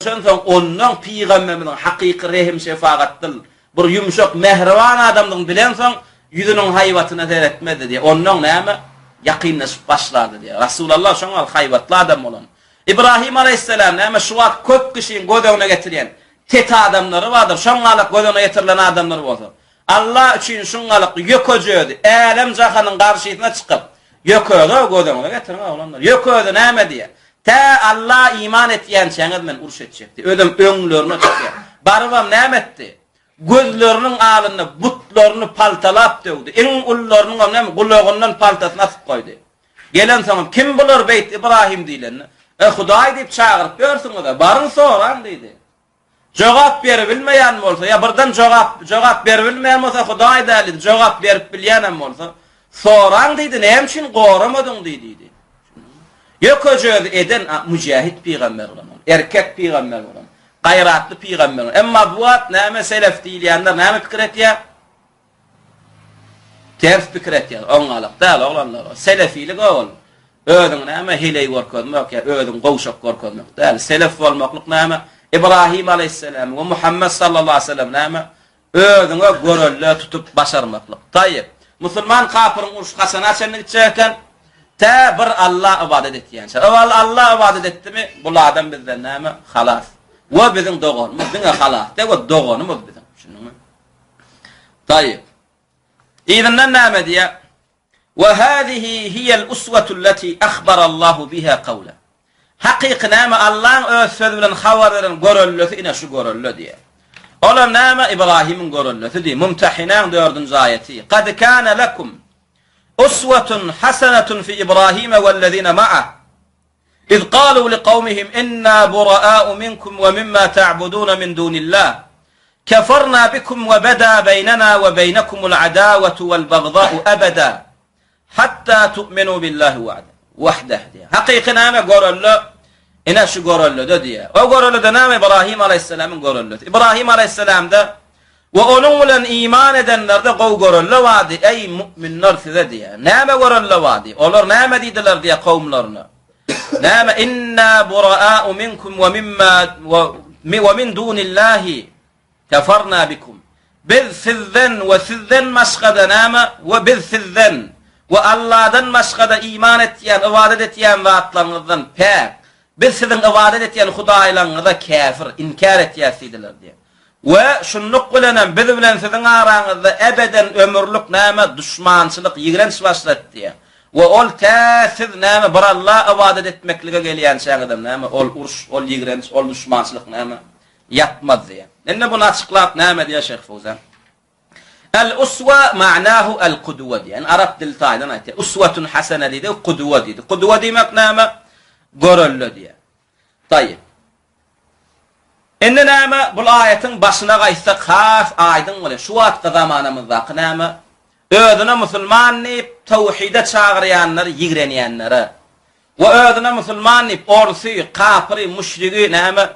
Görüşensoň ondan pygamberimiziň hakyky rehim-şefagatdyl, bir ýumşak, mähriban adamdygyny bilensoň, ýüzüniň haýbatyna seretmezdi diýýär. Ondan näme, ýakynlaşyp başlardy diýýär. Rasulallah şoň ýaly haýbatly adam bolan. Ibrahim alaýhyssalam näme, şu wagt köp kişiň göz öňüne getirýän tet adamlary bardyr, şoň ýaly göz öňüne getirilen adamlar bolsa, Allah üçin şuňňalyk ýökeje özi älem-jahanyň garşysyna çykyp, ýöke-özi göz öňüne getiriň oglanlar. Ýöke-özi näme diýýär? Tä Alla iman etýänçäňiz men uruş etjek diýýär. Özem öňlerine çykýar. Barybam näme etdi? Gözleriniň alynda butlaryny paltalap döwdi. Iň ulularynyňam näme gulagyndan paltasyny asyp goýdy. Gelensoňam kim bular beýt Ybrahym diýlende, E Hudaý diýip çagyryp ýörsüňiz-ä, baryň soraň diýdi. Jogap beribilmeýän bolsa, ýa birden jogap jogap beribilmeýän bolsa Hudaý däl diýdi, jogap berip bilýänem bolsa, soraň diýdi, näme üçin goramadyň diý diýdi. Ýökeje özi eden a, müjähit pygamber bolan ol, erkek pygamber bolan, gaýratly pygamber bolan. Emma bu wagt näme selef diýilýänler näme pikir etýär? Ters pikir etýär. Oňňalyk däl oglanlar. Selefilik ol. Özüňi näme heleý görkezmek ýa özüňi gowşak görkezmek däl. Selef bolmaklyk näme? Ibrahim aleýhissalam we Muhammet sallallahu aleýhi we sellem näme? Özüňe görelde tutup başarmaklyk. Taýyp. Musulman kapyryň urşy haçana çenli gitjek eken? Tä bir Alla ybadat etýänçä. Owal Alla ybadat etdimi, bul adam bizden näme? Halas. We biziň doganymyz, diňe halas däl, we doganymyz biziň. Düşündiňmi? Taýyp. Yzyndan näme diýýär? Wa hazihi hiýel uswatu allati ahbarallahu biha kawla. Hakyky näme Allaň öz sözi bilen habar beren görellesi ine şu görelle diýýär. Olam näme Ibrahimiň görellesi diýýär. Mumtahinäň 4-nji aýaty. Kad kana lekum uswatun hasanatun fi Ibrahime wellezine ma'ah. Iz galu liqawmihim inna buraa'u minkum we mimma ta'buduna min dunillah. Keferna bikum we beda beýnena we beýnekumul adawatu wal bagza'u ebeda hatta tu'minu billahi wahdeh diýýär. Hakyky näme görelde? Ine şu görellede diýýär. O görellede näme? Ibrahim aleyhisselamyň görellesi. Ibrahim aleyhisselamda we onuň bilen iman edenlerde gowy görelde bardy, eý, mu'minler size diýýär. Näme görelde bardy? Olar näme diýdiler diýýär kowumlaryna. Näme inna buraa'u minkum we mimma we min dunillahi kefarna bikum. Biz sizden we sizden başga-da näme we biz sizden we Allahdan başga-da iman etýän, ybadat etýän zatlaryňyzdan päk. Biz siziň ybadat etýän hudaýlaryňyza käfir, inkär etýäs diýdiler diýýär. We şunluk bilenem biz bilen siziň araňyzda ebeden ömürlik näme duşmançylyk, ýigrenç başlady diýýär. We ol tä siz näme bir Alla ybadat etmeklige gelýänçäňizem näme ol uruş, ol ýigrenç, ol duşmançylyk näme ýatmaz diýýär. Indi buny açyklap näme diýýär Şeýh Fowzan? El-uswa ma'nahu el-kudwa diýýär. Indi arap dili taýdan aýtýar. Uswatun hasene diýdi, kudwa diýdi. Kudwa diýmek näme? Görelde diýýär. Taýyp. Indi näme, bul aýatyň başyna gaýtsak has aýdyň bolar. Şu wagtky zamanamyzdaky näme, özüne musulman diýip, töwhide çagyrýanlary ýigrenýänlere we özüne musulman diýip, orsy, kapyry, müşrigi näme,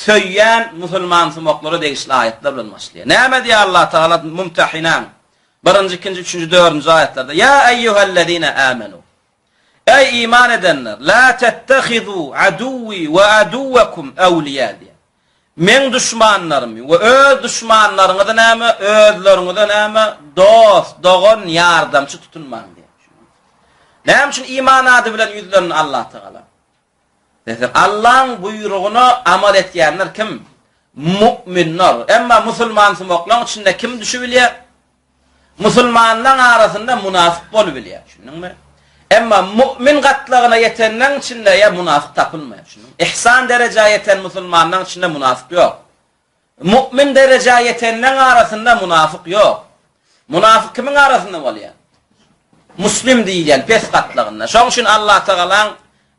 söýýän musulmansumaklara degişli aýatlar bilen başlaýar. Näme diýýär Allah Tagala Mumtahinaň birinji, ikinji, üçünji, dördünji aýatlarda, Ýa eýýuhellezine amenu. Eý, iman edenler! La tettehizu aduwwi we aduwwekum awliýa diýýär. Meň duşmanlarymy we öz duşmanlaryňyzy näme, özleriňize näme, dost, dogan, ýardamçy tutunmaň diýýär. Näme üçin iman ady bilen ýüzlendi Allatagala? Desek, Allaň buýrugyna amal etýänler kim? Mu'minler. Emma musulmansumaklaryň içinde kim düşübilýär? Musulmanlaň arasynda munafyk bolubilýär, düşündiňmi? Emma mu'min gatlagyna ýetenleň içinde ýa munafyk tapylmaýar, düşündiňmi? Ihsan derejä ýeten musulmanlaň içinde munafyk ýok. Mu'min derejä ýetenleň arasynda munafyk ýok. Munafyk kimiň arasynda bolýar? Muslim diýilýän pes gatlagynda. Şoň üçin Allatagalaň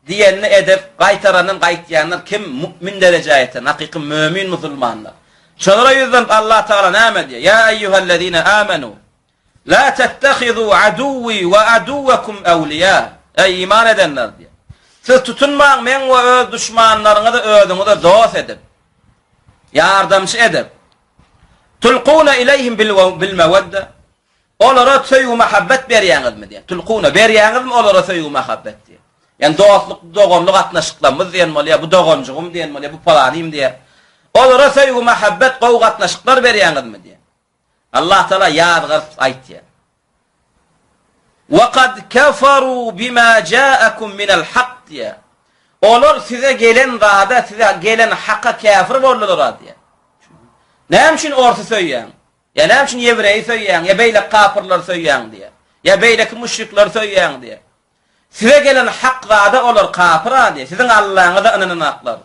Diýenini edip, gaýtarandan gaýtýanlar kim? Mu'min derejä ýeten, hakyky mömin musulmanlar. Şolara ýüzlenip Allah Tagala näme diýýär? Ýa eýýuhellezine amenu, la tettehizu aduwwi we aduwwekum awliýa. Eý iman edenler diýýär. Siz tutunmaň meň we öz duşmanlaryňyzy özüňize dost edip, ýardamçy edip. Tulkuna ileýhim bil mewadde. Olara söýgi-mähabbet berýäňizmi diýýär. Tulkuna, berýäňizmi olara söýgi-mähabbet diýýär. Ýani dostluk, doganlyk gatnaşyklarymyz diýen bolýar, bu doganjygym diýen bolýar, bu palanym diýýär. Olara söýgi, mähebbet, gowy gatnaşyklar berýäňizmi diýýär. Allah Taala ýazgaryp aýtýar. Wa kad kafaru bima ja'akum minel hak diýýär. Olar size gelen zada, size gelen haka käfir boldular diýýär. Näme üçin orsy söýýäň? Ýa näme üçin ýewreýi söýýäň, ýa beýleki kapyrlary söýýäň diýýär. Ýa beýleki müşrikleri söýýäň diýýär. Size gelen hak zada olar kapyr-a diýýär. Siziň Allaňyza ynananaklar.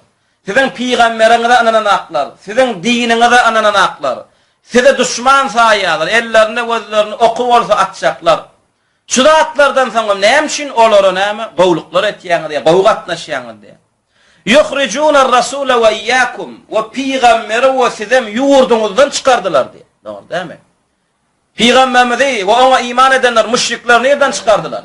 Siziň pygamberiňize ynananaklar. Siziň diniňize ynananaklar. Sizi duşman saýýarlar, ellerinde gözlerinde oky bolsa atjaklar. Şu zatlardan soňam näme üçin olara näme gowluklar etýäňiz ýa gowy gatnaşýaňyz diýýär. Ýuhrijunar-rasula we iyyakum, we pygamberi we sizem ýurduňyzdan çykardylar diýýär. Dogry dälmi? Pygamberimizi we oňa iman edenler müşrikler nirden çykardylar?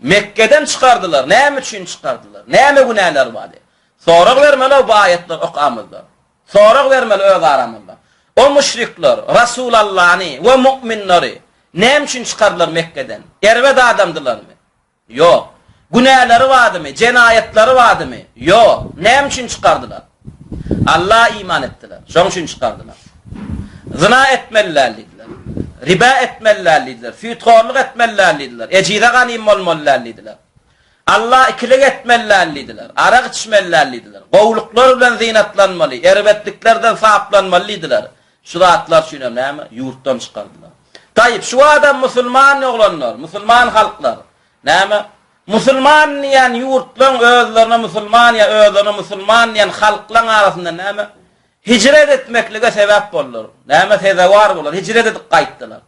Mekgeden çykardylar. Näme üçin çykardylar? Näme günäleri bardy? Sorag bermeli bu aýatlary okamyzda. Sorag bermeli öz aramyzda. O müşrikler Rasulallany we mu'minleri näme üçin çykardylar Mekgeden? Erbet adamdylarmy? Ýok. Günäleri bardymy? Jenaýatlary bardymy? Ýok. Näme üçin çykardylar? Alla iman etdiler. Şoň üçin çykardylar. Zyna etmeli däl diýdiler. Riba etmeli däl diýdiler. Süýthorluk etmeli däl diýdiler. Ejize ganym bolmaly däl diýdiler. Alla ikilik etmeli däl diýdiler. Arak içmeli däl diýdiler. Gowulyklar bilen zynatlanmaly, erbetliklerden saplanmaly diýdiler. Şu zatlar üçinem näme? Ýurtdan çykardylar. Taýyp, şu adam musulman oglanlar, musulman halklar. Näme? Musulman diýen ýurtlaryň özlerine musulman ýa özlerine musulman diýen halklaryň arasynda näme? Hijret etmeklige sebäp boldular. Näme sezewar boldular? Hijret edip gaýtdylar.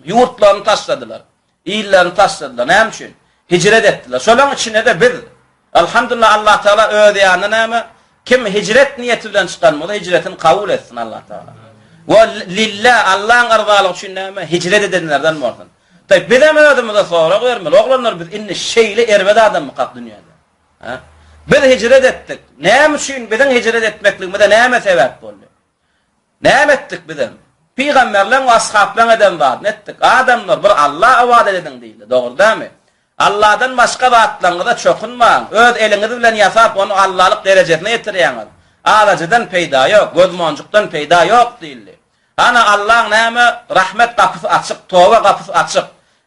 Ýurtlaryny taşladylar. Illerini taşladylar. Näme üçin? Hijret etdiler. Şolaryň içinde-de biz, Alhamdulillah, Allah Tagala öz ýanynda näme? Kim hijret niýeti bilen çykan bolsa, hijretini kabul etsin Allah Tagala. We lillah, Allahyň yrzalygy üçin näme? Hijret edenlerden bolsun. Taý, biz hem özümize sorag bermeli. Oglanlar, biz indi şeýle erbet adammykak dünýäde? Ha? Biz hijret etdik. Näme üçin biziň hijret etmekligimize näme sebäp boldy? Näme etdik bizem? Pygamberleň we ashaplaň eden zadyny etdik. Adamlar, bir Alla ybadat ediň diýildi. Dogry dälmi? Alladan başga zatlaryňyza çokunmaň. Öz eliňiz bilen ýasap, ony Allalyk derejesine ýetirýäňiz. Alajydan peýda ýok, gözmonjukdan peýda ýok diýildi. Hana Allaň näme, rahmet gapysy açyk, toba gapysy açyk.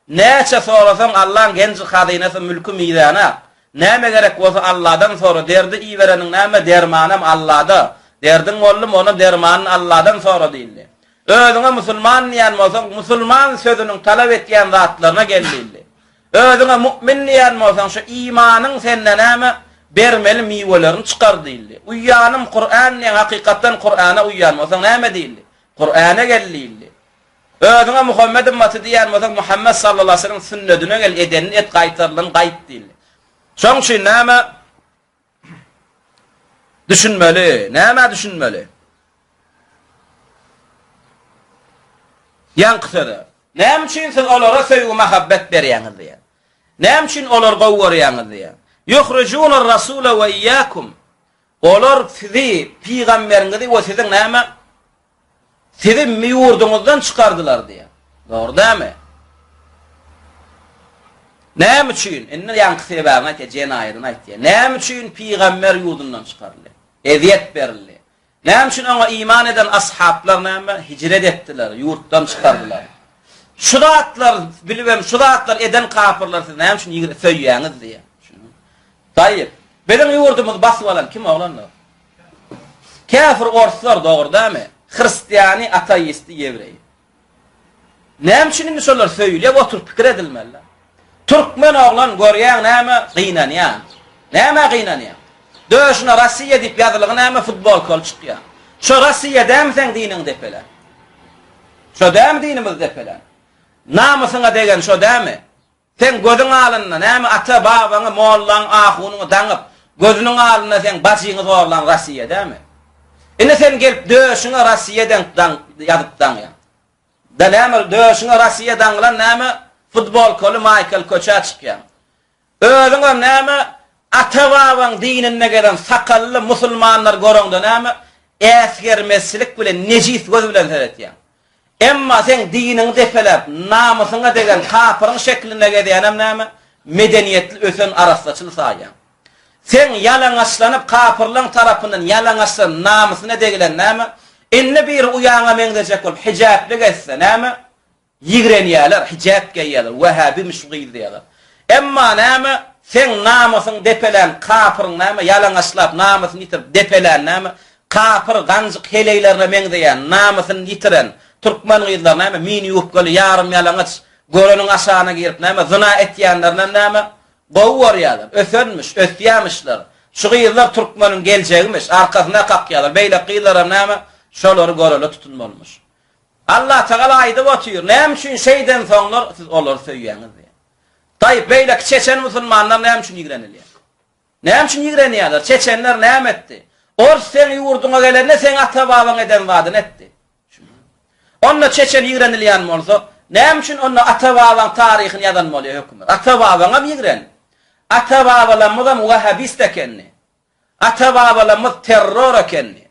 Näçe sorasaň Allaň genji-hazynasy, mülki mizanak. Näme gerek bolsa Alladan sora, derdi ibereniň näme, dermanam Allada. Derdiň boldumy, onuň dermanyny Alladan sora diýildi. Özüňe musulman diýýän bolsaň, musulman sözüniň talap etýän zatlaryna gel diýildi. Özüňe mu'min diýýän bolsaň, şu imanyň sende näme, bermeli miwelerini çykar diýildi. Uýýanym Kur'an diýýäň, hakykatdan Kur'ana uýýan bolsaň näme diýildi? Kur'ana gel diýildi. Özüňe Muhammet ymmaty diýýän bolsaň, Muhammet sallallahu aleyhi ve sellem sünnedine gel, edenini et, gaýtarylany gaýt diýildi. Şoň üçin näme düşünmeli? Nämä düşünmeli? Ýaňky söze. Näme üçin siz olara söýgi-mahabbet berýäňiz diýýär. Näme üçin olary gowy görýäňiz diýýär. Ýuhrijunar rasula we iyyakum. Olar sizi, pygamberiňizi we siziň näme? Sizi ýurduňyzdan çykardylar diýýär. Dogry dälmi? Näme üçin? Indi ýaňky sebäbini aýtýar, jenaýadyny aýtýar. Näme üçin pygamber ýurdundan çykaryldy? Ezýet berildi. Näme üçin oňa iman eden ashaplar näme? Hijret etdiler, ýurtdan çykardylar. Şu zatlar bilibem şu zatlar eden kapyrlar siz näme üçin söýýäňiz diýýär. Taýyp. Biziň ýurdumyzy basyp alan kim oglanlar? Käfir orslar dogry dämi? Hristiany, ateisti, ýewreýi. Näme üçin indi şolar söýülýär oturyp pikir edilmeli. Türkmen oglan görýäň näme gynanýaň. Nämä gynanýaň? Döşüne Rossiýa diýip ýazylygy näme futbolkaly çykýar. Şo Rossiýa dämi seň diniňi depelän? Şo dämi dinimizi depelän? Namysyňa degen şo dämi? Seň gözüň alynda näme ata babaňy mollaň ahunyňy daňyp gözüniň alynda seň bajyňy zorlan Rossiýa dämi? Indi sen gelip döşüňe Rossiýa deňip daň ýazyp daňýaň. Da näme döşüňe Rossiýa daňylan näme futbolkaly maýkaly köçä çykýaň. Özüňem näme ata babaň dininde gezen sakally musulmanlar göreňde näme äsgermezçilik bilen nejis göz bilen seretýäň. Emma seň diniňi depeläp, namysyňa degen kapyryň şeklinde gezýänem näme? Medeniýetli ösen arassaçyl saýýaň. Seň ýalaňaçlanyp kapyrlaň tarapyndan ýalaňaçlanyp namysyna degilen näme? Indi biri uýaňa meňzejek bolup hijäpli gezse näme? Ýigrenýäler, hijäp geýýäler, wähäbimiş bu gyz diýýäler. Emma näme, seň namysyňy depelän kapyryň näme, ýalaňaçlap namysyny ýitirip depelän näme, kapyr ganjyk heleýlerine meňzeýän, namysyny ýitiren türkmen gyzlary näme, mini ýubkaly ýarym ýalaňaç, göreniň aşagyna girip näme, zyna etýänlerinden näme, gowy görýäler, ösenmiş, ösýämişler. Şu gyzlar türkmeniň geljegmiş, arkasyna kakýarlar, beýleki gyzlaram näme, şolary görele tutunmalymyş. Allatagala aýdyp otyr, näme üçin şeýdensoňlar siz olary söýýäňiz diýýär. Taýyp, beýleki çeçen musulmanlar näme üçin ýigrenilýär? Näme üçin ýigrenýärler? Çeçenler näme etdi? Ors seň ýurduňa gelende seň ata-babaň eden zadyny etdi. Onda çeçen ýigrenilýän bolsa, näme üçin onda ata-babaň taryhyny ýazan bolýar hökümet? Ata-babaňam ýigren. Ata-babalarymyzam wahabist ekenli. Ata-babalarymyz terror ekenli.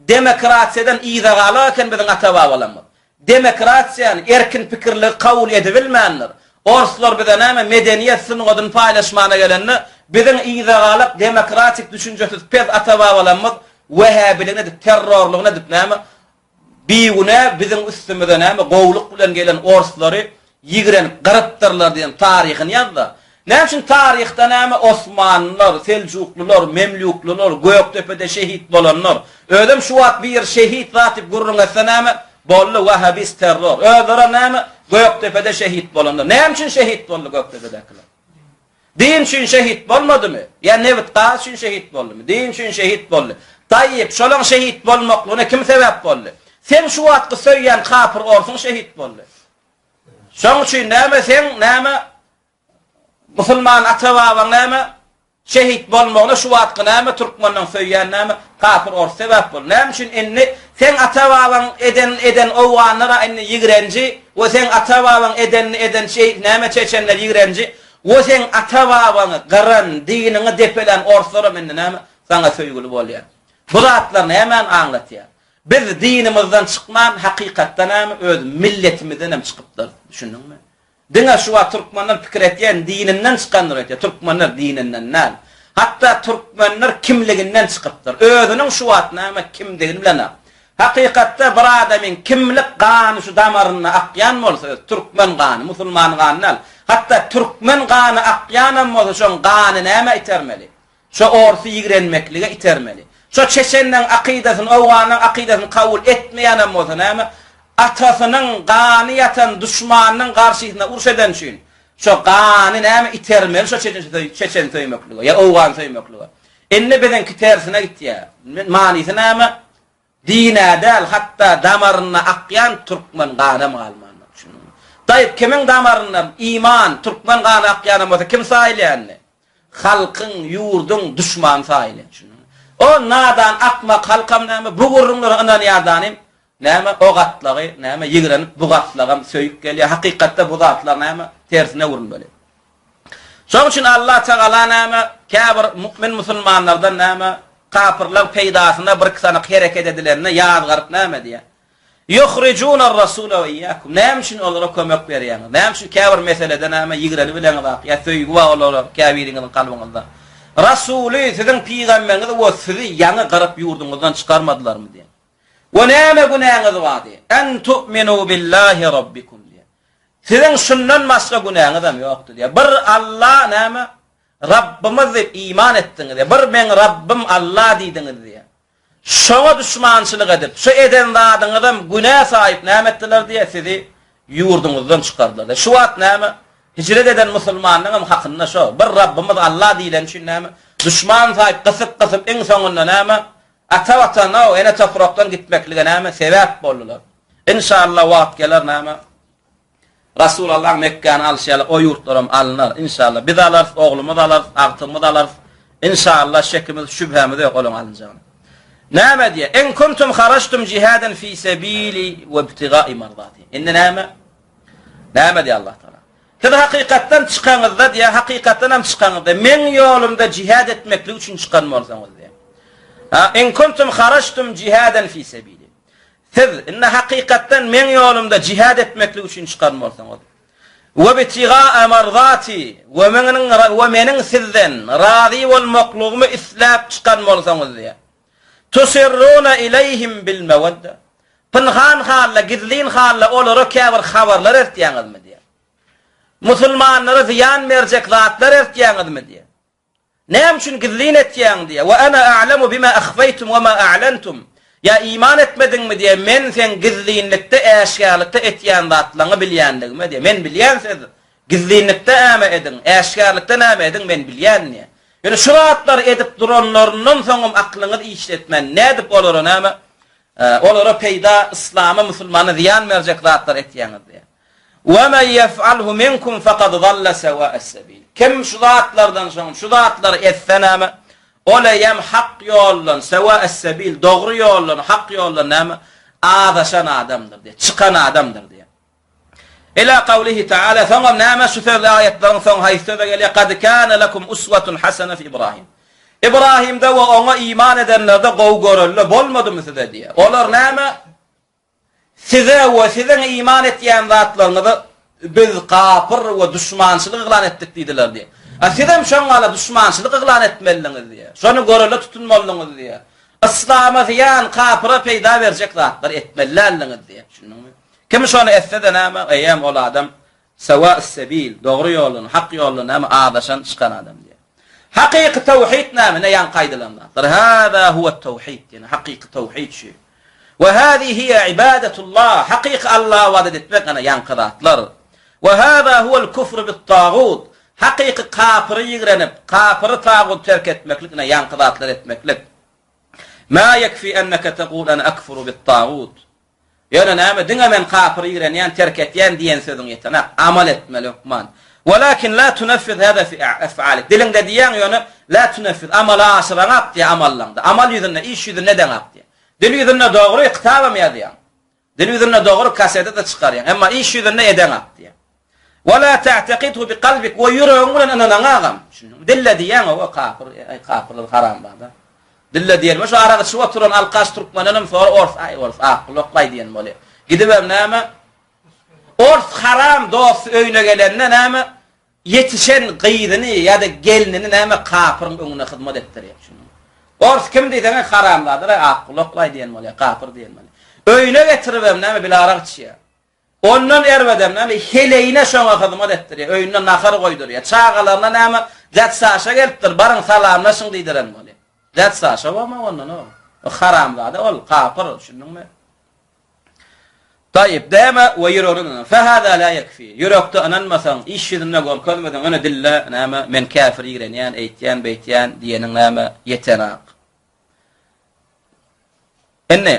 Demokratiýadan yza galak eken biziň ata-babalarymyz. Demokratiýany, erkin pikirligi kabul edibilmändir. Orslar bize näme medeniýet sungatyny paýlaşmana gelende, biziň yza galak demokratik düşünjesiz pes ata-babalarymyz wähäbiligini edip, terrorlygyny edip näme Bigünä biziň üstümize näme gowluk bilen gelen orslary ýigrenip gyrypdyrlar diýen taryhyny ýazda. Näme üçin taryhda näme osmanlylar, seljuklylar, memlýuklylar, Gökdepede şehit bolanlar. Özem şu wagt biri şehit zat diýip gürrüň etse näme boldy wahabist terror. Özlerem näme Gökdepede şehit bolanlar. Näme üçin şehit boldy Gökdepedäkiler? Din üçin şehit bolmadymy? Ýa nebit gaz üçin şehit boldumy? Din üçin şehit boldy. Taýyp, şolaň şehit bolmaklygyna kim sebäp boldy? Seň şu wagtky söýýän kapyr orsuň şehit boldy. Şoň üçin näme seň näme musulman ata-babaň näme şehit bolmagyna şu wagtky näme türkmenleň söýýän näme kapyr ors sebäp boldy. Näme üçin indi seň ata-babaň eden eden owganlara indi ýigrenji we seň ata-babaň edenini eden şeýh näme çeçenler ýigrenji we seň ata-babaňy gyran, diniňi depelän orslaram indi näme saňa söýgüli bolýar. Bu zatlar nämäni aňlatýar? Biz dinimizden çykman hakykatda näme öz milletimizdenem çykypdyrys. Düşündiňmi? Diňe şu wagt türkmenler pikir etýän dininden çykandyr öýtýär. Türkmenler dininden däl. Hatda türkmenler kimliginden çykypdyr. Özüniň şu wagt näme kimdigini bilenok. Hakykatda bir adamyň kimlik gany şu damarynda akýan bolsa öz türkmen gany, musulman gany däl. Hatda türkmen gany akýanam bolsa şoň gany nämä itermeli? Şo orsy ýigrenmeklige itermeli. Şo çeçenleň akydasyny, owganlaň akydasyny kabul etmeýänem bolsa näme, atasynyň gany ýatan duşmanynyň garşysyna uruş eden üçin, şo gany näme itermeli şo çeçen söýmeklige ýa owgan söýmeklige. Indi biziňki tersine gitýär. Manysy näme? Din-ä däl, hatda damarynda akýan türkmen ganam galmandyr. Düşündiňmi? Taýyp, kimiň damarynda iman, türkmen gany akýanam bolsa kim saýylýar indi? Halkyň, ýurduň duşmany saýylýar. Düşündiňmi? O nadan, akmak halkam näme, bu gürrüňlere ynanýardanym, näme, o gatlagy, näme, ýigrenip, bu gatlagam söýüp gelýär. Hakykatda bu zatlar näme, tersine öwrülmeli. Şonuň üçin Allah Tagala näme, käbir mu'min musulmanlardan näme, kapyrlaň peýdasyna birki sanyk hereket edilende ýazgaryp näme diýýär? Ýuhrijunar rasula we iyyakum. Näme üçin olara kömek berýäňiz? Näme üçin käbir meselede näme ýigreni bileňizak ýa söýgi bar olara käbiriňiziň kalbyňyzda? Rasuly, siziň pygamberiňizi we sizi ýaňy gyryp ýurduňyzdan çykarmadylarmy diýýär. We näme günäňiz bar diýýär. En tu'minu billahi rabbikum diýýär. Siziň şundan başga günäňizem ýokdy diýýär. Bir Alla näme? Rabbymyz diýip iman etdiňiz diýýär. Bir meň Rabbym Alla diýdiňiz diýýär. Şoňa duşmançylyk edip, şu eden zadyňyzam günä saýyp näme etdiler diýýär, sizi ýurduňyzdan çykardylar diýýär. Şu wagt näme? Hijret eden musulmanlaryňam hakynda şo. Bir Rabbymyz Alla diýleni üçin näme? Duşman saýyp, gysyp-gysyp iň soňunda näme? Ata Watana, ene toprakdan gitmeklige näme sebäp boldular? Inşallah wagt geler näme Rasulallaň Mekgäni alşy ýaly o ýurtlaram alynar inşallah biz alarys oglumyz alarys agtygymyz alarys inşallah şekimiz şübhämiz ýok olaň alynjagyna. Näme diýýär? In kuntum harajtum jihadan fi sebili we ibtigai mardati. Indi näme? Näme diýýär Allah Taala? Siz hakykatdan çykaňyzda diýýär, hakykatdan hem çykaňyzda meň ýolumda jihad etmeklik üçin çykan bolsaňyz diýýär. Ha, in kuntum harajtum jihadan fi sebili. Siz, indi hakykatdan meň ýolumda jihad etmeklik üçin çykan bolsaňyz. We bitigaa marzati we meniň we meniň sizden razy bolmaklygymy isläp çykan bolsaňyz diýýär. Tusirruna ileýhim bil mewadda. Pynhan halda, gizlin halda olara käbir habarlar eltýäňizmi diýýär. Musulmanlara zyýan berjek zatlar eltýäňizmi diýýär. Näme üçin gizlin etýäň diýýär. Wa ana a'lemu bima akhfaytum wa ma a'lantum. Ýa iman etmediňmi diýýär, men seň gizlinlikde, äşgärlikde etýän zatlaryňy bilýänligime diýýär. Men bilýän siz gizlinlikde näme ediň, äşgärlikde näme ediň men bilýän diýýär. Ýöne şu zatlary edip duranlaryndan soňam aklyňyzy işletmän nädip olara näme olara peýda, yslama, musulmana zyýan berjek zatlar etýäňiz diýýär. Ve men yef'alhu minkum fekad zalle sevâ'es-sebil. Kim şu zatlardan soň şu zatlary etse näme? Ol eýýäm hak ýoldan, sevâ'es-sebil, dogry ýoldan, hak ýoldan näme? Azaşan adamdyr diýýär, çykan adamdyr diýýär. Ila kawlihi taala soňam näme şu sözli aýatlaryň soňy haýsy söze gelýär? Kad kana lekum uswatun hasana fi Ibrahim. Ibrahimde we oňa iman edenlerde gowy görelde bolmadymy size diýýär. Olar näme? Size we siziň iman etýän zatlaryňyza biz kapyr we duşmançylyk yglan etdik diýdiler diýýär. A sizem şoň ýaly duşmançylyk yglan etmelidiňiz diýýär. Şony görelde tutunmalydyňyz diýýär. Yslama zyýan, kapyra peýda berjek zatlar etmeli däldiňiz diýýär. Düşündiňmi? Kim şony etse-de näme, eýýäm ol adam Sewâ'us-sebil, dogry ýoldan, hak ýoldan näme, azaşan, çykan adam diýýär. Hakyky tawhid näme? Ine ýaňky aýdylan zatlar. Hâzâ huwet-tawhid, ýene hakyky tawhid şu. We hâzihi hiýe ibadatullah, hakyky Allaha ybadat etmek ana ýaňky zatlar. We hâzâ huwel-kufru bit-tagut, hakyky kapyry ýigrenip, kapyry tagut terk etmeklik ine ýaňky zatlar etmeklik. Mâ ýekfî enneke tegûl ene ekfuru bit-tagut. Ýöne näme, diňe men kapyry ýigrenýän, terk etýän diýen sözüň ýetenak. Amal etmeli hökman. Welakin la tuneffiz hada fi ef'alik. Diliňde diýýäň, ýöne la tuneffiz, amala aşyraňak diýýär amallaňda. Amal ýüzünde, iş ýüzünde edeňak diýýär. Dil ýüzünde dogry, kitabam ýazýaň. Dil ýüzünde dogry, kasete-de çykarýaň. Emma iş ýüzünde edeňak diýýär. Wa la ta'takidhu bi kalbik we ýüregiň bilen ynanaňagam. Düşündiňmi? Dille diýýäň, owa kapyr, aý kapyrlar haramzada. Dille diýenime şu arak içip oturan alkaş türkmendenem sora ors, aý ors ak gulaklaý diýen bolýar. Gidibem näme? Ors haram dosty öýüne gelende näme? Ýetişen gyzyny ýa-da gelnini näme kapyryň öňüne hyzmat etdirýär. Düşündiňmi? Ors kim diýseň haramzada, aý ak gulaklaý diýen bolýar, kapyr diýen bolýar. Öýüne getiribem näme bile arak içýär. Ondan erbedem näme, heleýine şoňa hyzmat etdirýär, öýünde nahar goýdurýar. Çagalaryna näme, Däd Saşa gelipdir, baryň salamlaşyň diýdiren bolýar. Däd Saşa bolma ondan o. O haramzada ol, kapyr, düşündiňmi? Taýyp, däme we ýüregine ynan. Fehada la ýekfi. Ýürekde ynanmasaň, iş ýüzünde görkezmeseň, ýöne dilde näme, men käfir ýigrenýän, eýtýän, beýtýän diýeniň näme, ýetenak. Indi.